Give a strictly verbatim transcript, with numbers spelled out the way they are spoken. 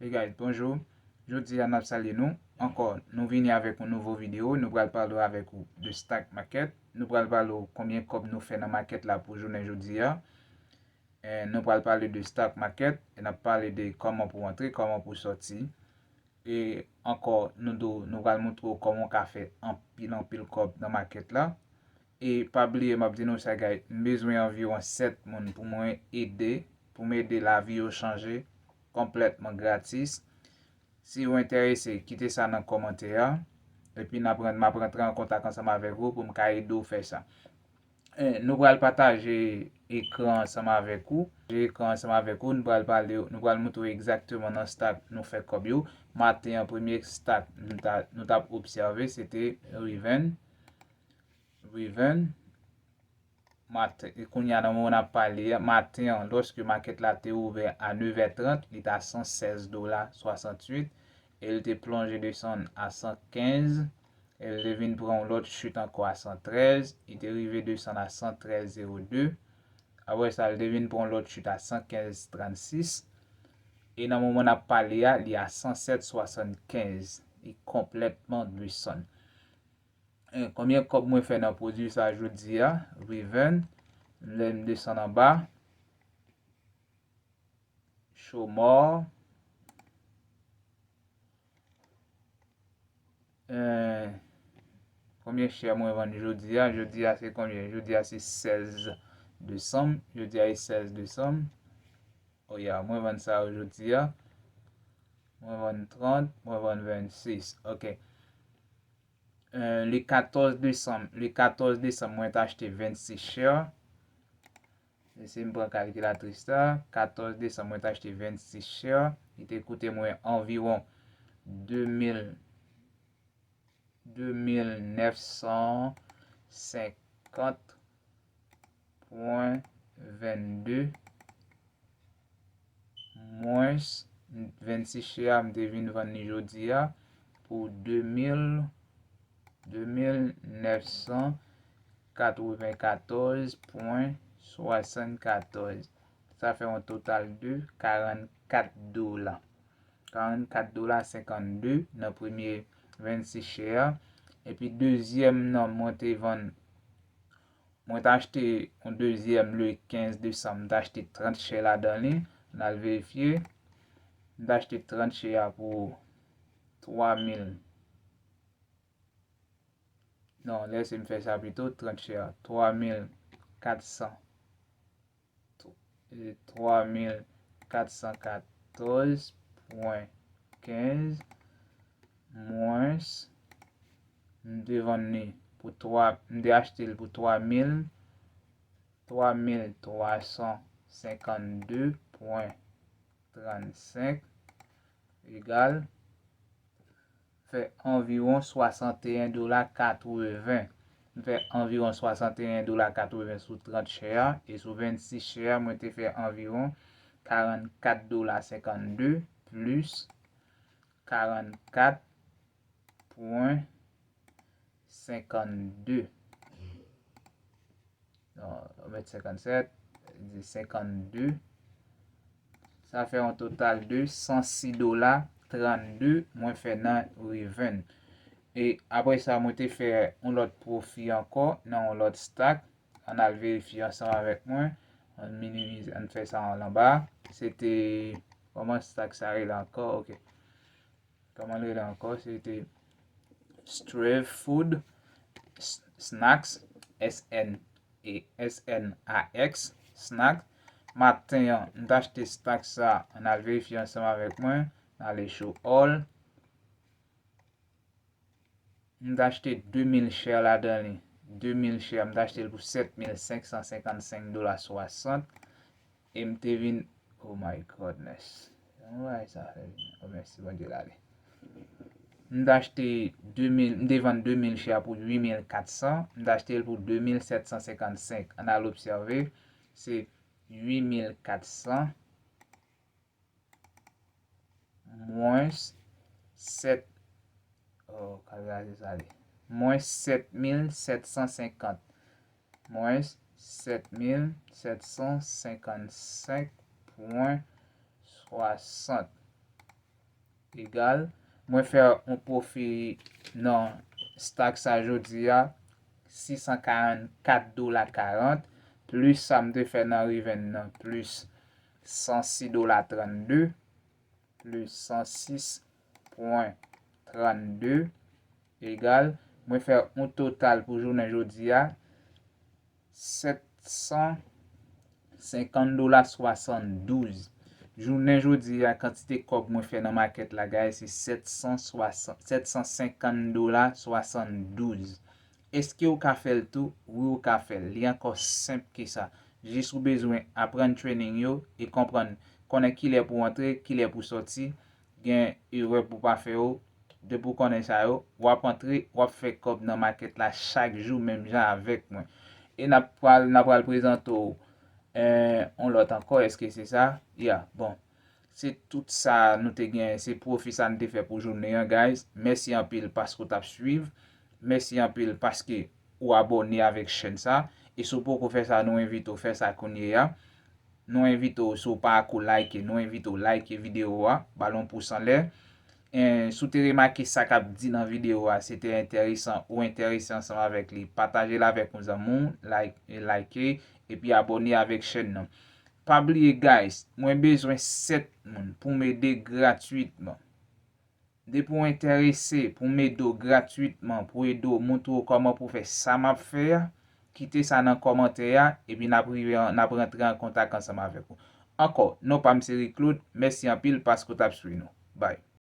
Hey guys, bonjou. Jodi a n ap salye nou. Ankò, nou vini avèk yon nouvo videyo. Nou pral pale avèk ou de stock market. Nou pral pale w konbyen kòb nou fè nan market la pou jounen jodi a. E nou pral pale de stock market. E n ap pale de kòman pou antre, kòman pou sòti. E ankò, nou do, nou pral montre w kòman w ka fè anpil, anpil kòb nan market la. E pa bliye, m ap di nou sa, guys, m bezwen anviwon sèt moun pou mwen ede, pou m ede lavi yo chanje konplètman gratis. Si w enterese, kite sa nan kòmantè a. Epi n ap ran-, m ap rantre an kontak ansanm avèk ou pou m ka ede w fè sa. E, nou pral pataje ekran ansanm avèk ou. Ekran ansanm avèk ou, nou pral pale, nou pral montre w egzakteman nan stock nou fè kòb yo. Maten an, premye stock nou ta, nou t ap obsève, se te Riven. Riven. Maten, e kounye a nan moman n ap pale a, maten an, lòske market la te ouvè a nevè trant, li t a san sèz dola swasanntuit, e l te plonje desann a san kenz, e l te vin pran yon lòt chit ankò a san trèz, li te rive desann a san trèz zewo de. Apre sa, l te vin pran yon lòt chit a san kenz trannsis, e nan moman n ap pale a, li a san sèt swasannkenz. Li konplètman desann. E, konbyen kòb mwen fè nan pwodui sa jodi a? Riven, lè m desann anba. Show more. E, konbyen share mwen vann jodi a? Jodi a se konbyen? Jodi a se sèz desanm. Jodi a se sèz desanm. Oh yeah, mwen vann sa yo jodi a. Mwen vann trant, mwen vann vennsis. Ok. E, le katòz desanm, le katòz desanm, mwen t achte vennsis share. Esi m pran kalkilatris la, katòz desanm, mwen t achte vennsis share. Li te koute mwen anviwon de mil, de mil nèf san senkant pwen vennde. Mwens vennsis share a, m te vin vann li jodi a pou de mil, de mil nèf san katrevenkatòz pwen swasannkatòz. Sa fè yon total de karannkat dola. Karannkat dola senkannde nan premye vennsis share a. Epi dezyèm nan, mwen te vann Mwen t achte yon dezyèm le kenz desanm, m t achte trant share ladan li. N al verifye. M t achte trant share a pou twa mil. Non, lèse m fè sa pito, trant share a, twa mil kat san. E, twa mil kat san katòz pwen kenz mwens, m te vann li pou twa, m te achte l pou twa mil, twa mil twa san senkannde pwen trannsenk, egal fè anviwon swasanteyen dola katreven. M fè anviwon swasanteyen dola katreven sou trant share a, e sou vennsis share a, mwen te fè anviwon karannkat dola senkannde plis karannkat pwen senkannde. Non, nou met senkannsèt, di senkannde. Sa fè yon total de san sis dola trannde mwen fè nan Riven. E apre sa, mwen te fè yon lòt pwofi ankò nan yon lòt stock. Ann al verifye ansanm avèk mwen. Ann minimize, ann fè sa ann anba. Se te, kòman stock sa rele ankò? Ok. Kòman l rele ankò? Se te Strave Food S-, Snacks, S N, e S N A X, Snacks. Maten an, m t achte stock sa, ann al verifye ansanm avèk mwen. N ale show all. M t achte de mil share ladan li. De mil share, m t achte l pou sèt mil senk san senkannsenk dola swasant. E m te vin, oh my goodness. Jan bagay sa fè vin. Oh, mèsi Bondye l ale. M t achte de mil, m te vann de mil share pou uit mil kat san. M t achte l pou de mil sèt san senkannsenk. Ann al obsève, se uit mil kat san mwens sèt, oh, kalkilatris ale. Mwens sèt mil sèt san senkant. Mwens sèt mil sèt san senkannsenk pwen swasant. Egal, mwen fè yon pwofi nan Stacks sa jodi a, sis san karannkat dola karant, plis sa m te fè nan Raven nan, plis san sis dola trannde, plis san sis pwen trannde, egal, mwen fè yon total pou jounen jodi a, sèt san senkant dola swasanndouz. Jounen jodi a, kantite kòb mwen fè nan makèt la, guys, se sèt san swasant, sèt san senkant dola swasanndouz. Èske w ka fè l tou? Wi, w ka fè l. Li ankò senp ke sa. Jis ou bezwen aprann trading yo e konprann, konnen kilè pou antre, kilè pou sòti, gen erè pou pa fè yo. Depi w konnen sa yo, w ap antre, w ap fè kòb nan makèt la chak jou, menm jan avèk mwen. E n ap pral, n ap pral prezante w, eh, yon lòt ankò, èske se sa? Ya, bon. Se tout sa nou te gen, se pwofi sa n te fè pou jounen an, guys. Mèsi anpil paske w t ap swiv. Mèsi anpil paske ou abòne avèk chèn sa. E si w poko fè sa, nou envite w fè sa kounye a. Nou envite w, si w pa ko like, nou envite w like videyo a, ba l yon pous anlè. E si w te remake sa k ap di nan videyo a, se te enteresan ou enterese ansanm avèk li, pataje l avèk yon zanmi w, like, like, epi abòne avèk chèn nan. Pa bliye, guys, mwen bezwen sèt moun pou m ede gratwitman. Depi w enterese pou m ede w gratwitman, pou ede w montre w kòman pou w fè sa m ap fè a, kite sa nan kòmantè a, epi n ap rive an, n ap rantre an kontak ansanm avèk ou. Ankò, non pa m se Rick Claude, mèsi anpil paske w t ap swiv nou. Bye.